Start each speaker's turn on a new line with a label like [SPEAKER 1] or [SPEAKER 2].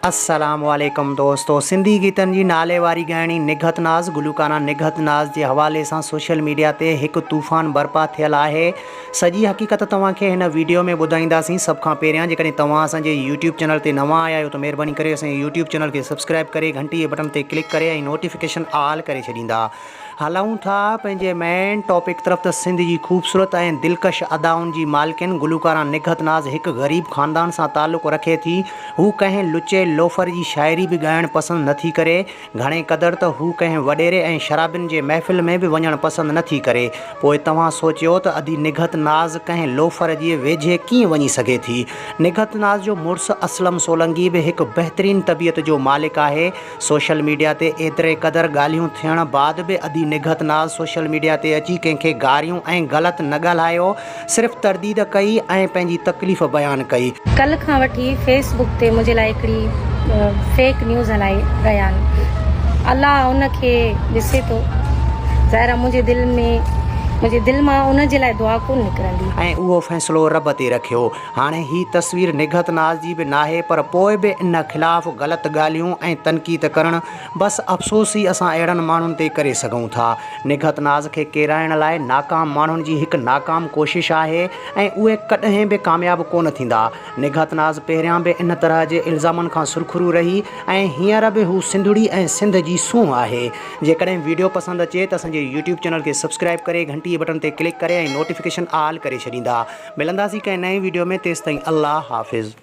[SPEAKER 1] السلام عليڪم دوستو سنڌي گيتن جي نالي واري ڳائڻي نگهت ناز گلوڪارا نگهت ناز جي حوالي سان سوشل ميڊيا تي هڪ طوفان برپا ٿيل آهي سڄي حقيقت توهان کي هن ويڊيو ۾ ٻڌائينداسين سڀ کان پهريان جيڪڏهن توهان اسان جي يوٽيوب چينل تي نوان آيا آهيو ته مهرباني ڪري اسان جي يوٽيوب چينل کي سبسڪرائب ڪري گهنٽي جي بٽڻ تي ڪلڪ ڪري ۽ نوٽيفڪيشن آل ڪري ڇڏيندا هلون ٿا پنهنجي مين ٽاپڪ طرف ته سنڌ جي خوبصورت ۽ دلڪش ادائن جي مالڪن گلوڪارا نگهت ناز هڪ غريب خاندان سان تعلق رکي ٿي. هو ڪنهن لچي لوفر جي شاعري به ڳائڻ پسند نه ٿي ڪري. گهڻي قدر ته هو ڪنهن وڏيري ۽ شرابين جي محفل ۾ به وڃڻ پسند نه ٿي ڪري. پوء توهان سوچيو ته ادي نگهت ناز ڪنهن لوفر جي ويجهي ڪيئن وڃي سگهي ٿي. نگهت ناز جو مڙس اسلم سولنگي به هڪ بهترين طبيعت جو مالڪ آهي. سوشل ميڊيا تي ايتري قدر ڳالهيون ٿيڻ بعد به ادي نگهت ناز سوشل ميڊيا تي اچي ڪنهن کي گاريون ۽ غلط نه ڳالهايو صرف ترديد ڪئي ۽ پنهنجي تڪليف بيان ڪئي.
[SPEAKER 2] ڪلهه کان وٺي فيس بڪ تي منهنجي لاء هڪڙي فيڪ نيوز هلائي رهيا آهن الله ان کي ڏسي ٿو ظاهر آهي منهنجي دل ۾ منهنجي دل مان ان جي لاء دعا ڪونه نڪرندي.
[SPEAKER 1] ۽ اهو فيصلو رب تي رکيو. هاڻي هي تصوير نگهت ناز جي به ناهي پر پوء به ان خلاف غلط ڳالهيون ۽ تنقيد ڪرڻ بس افسوس ئي اسان اهڙن ماڻهن تي ڪري سگهون ٿا. نگهت ناز کي ڪيرائڻ لاء ناڪام ماڻهن جي هڪ ناڪام ڪوشش آهي ۽ اهي ڪڏهن به ڪامياب ڪونه ٿيندا. نگهت ناز پهريان به ان طرح جي الزامن کان سرخرو رهي ۽ هينئر به هو سنڌڙي ۽ سنڌ جي سونهن آهي. جيڪڏهن ويڊيو پسند اچي ته اسان جي يوٽيوب چينل کي سبسڪرائيب ڪري گهنٽي جي بٽڻ تي ڪلڪ ڪري ۽ نوٽيفڪيشن آل ڪري ڇڏيندا. ملنداسين ڪنهن نئين ويڊيو ۾ تيستائين الله حافظ.